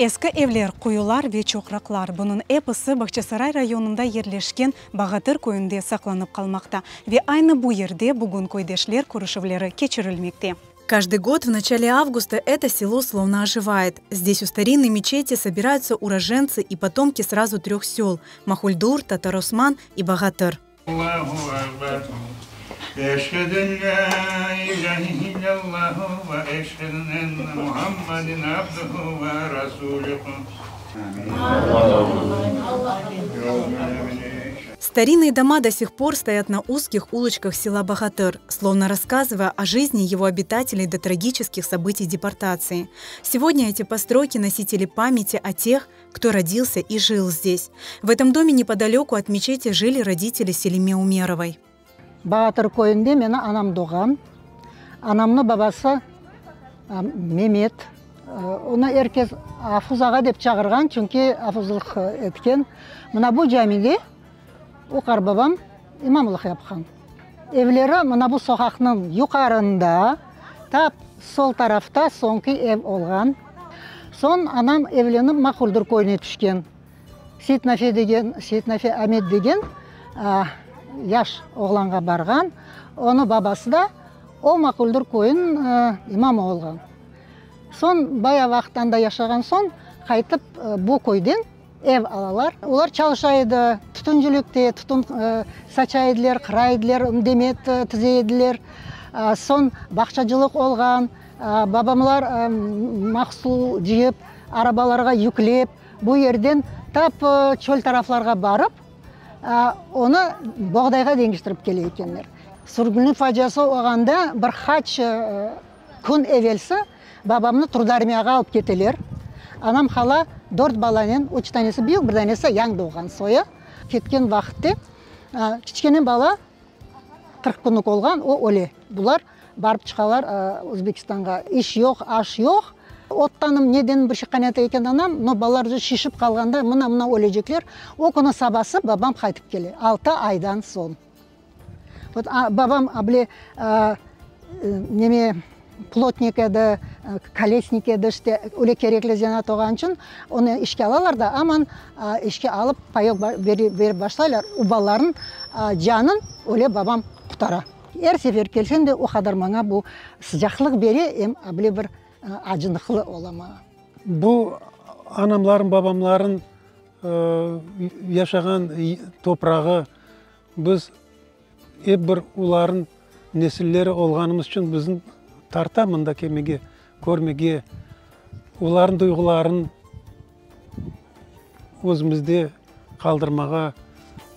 Eski evler, quyular ve çoqraqlar, bunıñ episi Bağçasaray rayonında yerleşken Bağatır köyünde saqlanıp qalmaqta. Ve aynı bu yerde bugün köydeşler körüşüvleri keçirilmekte. Каждый год в начале августа это село словно оживает. Здесь у старинной мечети собираются уроженцы и потомки сразу трех сел – Махульдур, Татар-Осман и Багатыр. Старинные дома до сих пор стоят на узких улочках села Багатыр, словно рассказывая о жизни его обитателей до трагических событий депортации. Сегодня эти постройки – носители памяти о тех, кто родился и жил здесь. В этом доме неподалеку от мечети жили родители Селиме Умеровой. Bağatır köyünde meni anam doğğan. Anamnı babası Memet. Onı er kes Afuz ağa dep çağırğan, çünki afuzlıq etken. Mına bu camide o qarbabam imamlıq yapqan. Evleri mına bu soqaqnıñ yuqarında, tap sol tarafta soñki ev olğan. Soñ anam evlenip Maquldır köyüne tüşken. Seytnafe degen, Seytnafe Amet degen yaş oğlanğa barğan. Onı babası da o Maquldır köyün imamı olğan. Soñ bayağı vaqıt anda yaşağan soñ qaytıp bu köyden ev alalar. Olar çalışa edi, tütüncilikte, tütün saça ediler, qıra ediler, demet tize ediler. Soñ bağçacılıq olğan, babamlar mahsul cıyıp, arabalarğa yüklep, bu yerden tap çöl taraflarğa barıp, onı boğdayğa deñiştirip kele ekenler. Sürgünlik faciası olğanda bir qaç kün evelsi babamnı Trudarmiyağa alıp keteler. Anam hala dört balanen, üç tanesi büyük, bir tanesi yañı doğğan soyu. Ketken vaqıtte kiçkene bala 40 künlük olğan, o öle. Bular barıp çıqalar Özbekistanğa. İş yoq, aş yoq. Ottanım neden bir şey qaynata eken anam, no balalar uje şişip qalğanda mına-mına ölecekler. O künü sabası babam qaytıp kele, altı aydan soñ. Vot, babam bile neme plotnik edi, kolesnik edi, işte, öyle kerekli zenaat olğan içün onı işke alalar da, aman işke alıp payok berip başlaylar, o balalarnıñ canın öyle babam qutara. Er sefer kelsem de o qadar maña bu sıcaqlıq bere, em bile bir acınıqlı ola maña. Bu anamların, babamların yaşağan toprağı, biz ep bir olarnıñ nesilleri olğanımız içün bizni tarta mında kelmege, körmege, olarnıñ duyğularını özümizde qaldırmağa.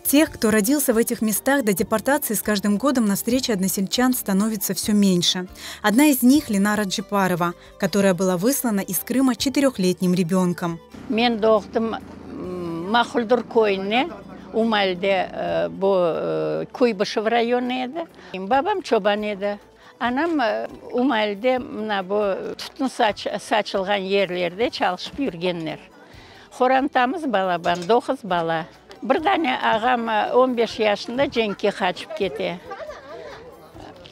Тех, кто родился в этих местах до депортации, с каждым годом на встрече односельчан становится все меньше. Одна из них – Ленара Джипарова, которая была выслана из Крыма четырехлетним ребенком. Men doğdım Mahuldur köyüne, o maalde bu Kuybışev rayonı edi. Babam çoban edi. Anam o maalde mına bu tütün saçılğan yerlerde çalışıp yürgenler. Qorantamız balaban, doquz bala. Bir dane ağam on beş yaşında cenkke qaçıp kete.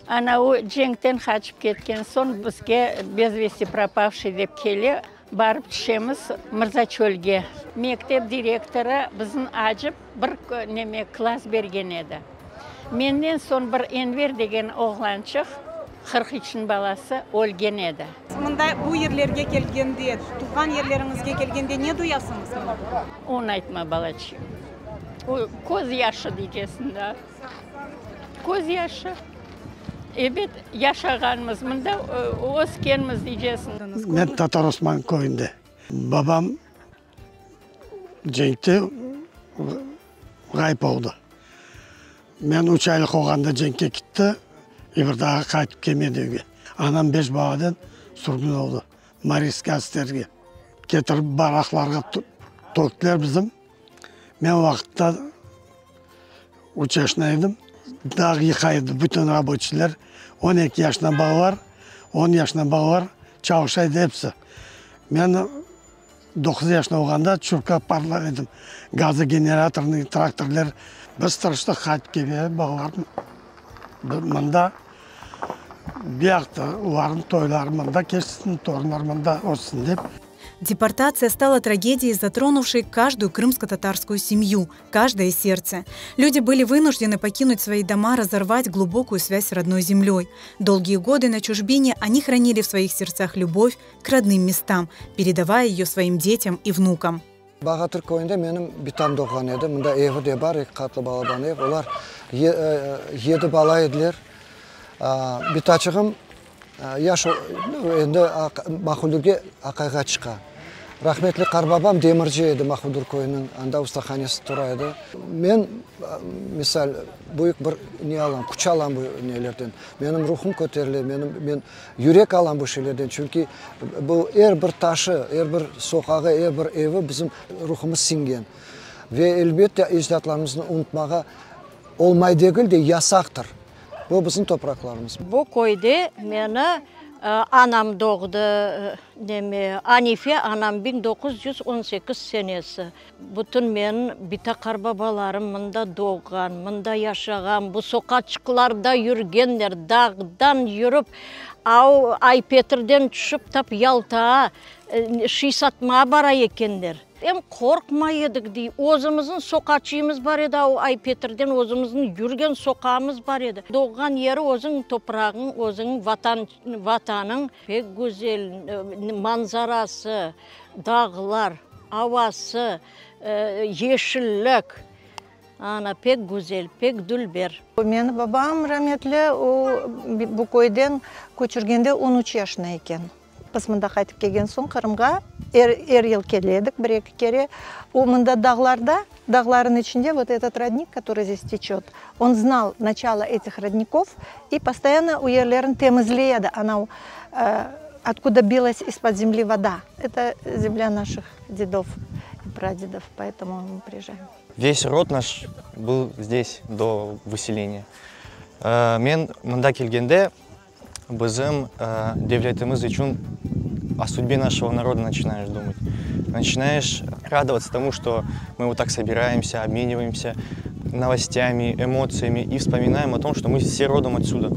Ana o cenkten qaçıp ketken soñ bizge bez vesti propavşiy dep kele, barıp tüşemiz Mırzaçölge. Mektep direktorı bizni acıp bir neme klass bergen edi. Menden soñ bir Enver degen oğlançıq, 43-niñ balası, ölgen edi. Mında, bu yerlerge kelgende, tuvğan yerleriñizge kelgende ne duyasıñız? Onı aytma, balaçığım. O, köz yaşı deycesiñ daa. Köz yaşı. Ebet, yaşağanmız, mında öskenmiz deycesiñ. Men Tatar Osman köyünde. Babam cenkte ğayıp oldı. Men üç aylıq olğanda cenkke kitti, bir daa qaytıp kelmedi evge. Anam beş balanen sürgün oldı Mariinskiy asterge. Ketirip baraqlarğa töktiler bizim. Men o vaqıtta üç yaşında edim. Dağ yıqa edi bütün raboçiyler. 12 yaşında balalar, on yaşında balalar çalışa edi episi. Men 9 yaşında olğanda çurka parlar edim. Gazogeneratornıy traktorlar. Biz tırıştıq qaytıp kelmege balalarnı mında bu yaqta olarnıñ toyları mında keçsin, torunlar mında össün dep. Депортация стала трагедией, затронувшей каждую крымско-татарскую семью, каждое сердце. Люди были вынуждены покинуть свои дома, разорвать глубокую связь с родной землей. Долгие годы на чужбине они хранили в своих сердцах любовь к родным местам, передавая ее своим детям и внукам. Bağatır köyünde menim bitam doğğan edi. Mında evi de bar, eki qatlı balaban ev. Olar yedi bala ediler. Bitaçığım yaş, endi Mahuldürge aqayğa çıqa. Rahmetli qarbabam demirci edi Mahuldür köyüniñ, anda ustahanesi tura edi. Men, misal, büyük bir ne alam, küç alam bu nelerden. Menim ruhum köterile, menim, men Yürek alam bu şeylerden, çünki bu er bir taşı, er bir soqağı, er bir evi bizim ruhumız siñgen. Ve elbette ecdatlarımıznı unutmağa olmay degil de, yasaqtır. Bu bizim topraqlarımız. Bu köyde meni anam doğdı, neme, Anife anam 1918 senesi. Bütün menim bita-qarbabalarım mında doğğan, mında yaşağan, bu soqaçıqlarda yürgenler, dağdan yürip, au Ay-Petrden tüşip tap Yaltağa şiy satmağa bara ekenler. Em qorqmay edik, dey, özümizniñ soqaçığımız bar edi, au Ay-Petrden özümizniñ yürgen soqağımız bar edi. Doğğan yeri özüñ toprağıñ, özüñ vatan, vatanıñ pek güzel manzarası, Dağlar, avası, yeşillik, ana, pek güzel, pek dülber. Meni babam rametli, o, bu köyden köçürgende on üç yaşında eken. Biz mında qaytıp kelgen soñ Qırımğa, er, er yıl kele edik bir-eki kere. O, mında dağlarda, dağların içinde vot etot rodnik, kotorıy zdes teçet, on znal načalo etih rodnikov i postoyanno o yerlerin temizley edi, anau, Otkuda bilas iz-pod zemli voda, eto zemlya naših dedov i pradedov, poetomu mı priezžaem. Ves rod naş byl zdes do vıseleniya. Men mında kelgende bizim devletimiz içün o sudbe našego naroda načinaeş dumat. Načinaeş radovatsa tomu, çto mı vot tak sobiraemsya, obmenivaemsya novostâmi, emotsiyami i vspominaem o tom, çto mı vse rodom otsüda.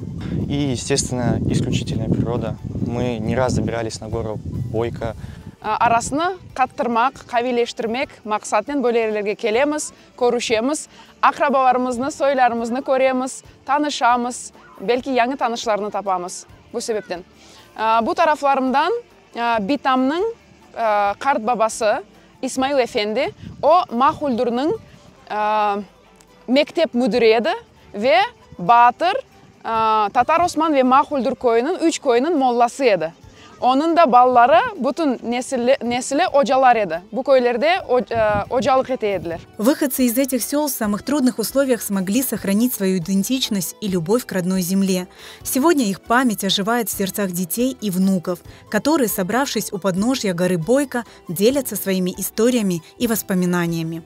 I, estestvenno, isklüçitelnaya priroda. Mı ne raz zabiralis na goru Boyka. Arasını qattırmaq, qaviyleştirmek maqsadınen böyle yerlerge kelemiz, körüşemiz, aqrabalarımıznı, soylarımıznı köremiz, tanışamız, belki yañı tanışlarnı tapamız. Bu sebepten bu taraflarımdan bitamnıñ qart babası İsmail efendi, o, Mahuldürniñ mektep müdiri edi ve Batır, Tatar Osman ve Mahuldür köyüniñ, üç köyüniñ mollası edi. Onıñ da balaları, bütün nesili ocalar edi. Bu köylerde ocalıq ete ediler. Выходцы из этих сел в самых трудных условиях смогли сохранить свою идентичность и любовь к родной земле. Сегодня их память оживает в сердцах детей и внуков, которые, собравшись у подножья горы Бойко, делятся своими историями и воспоминаниями.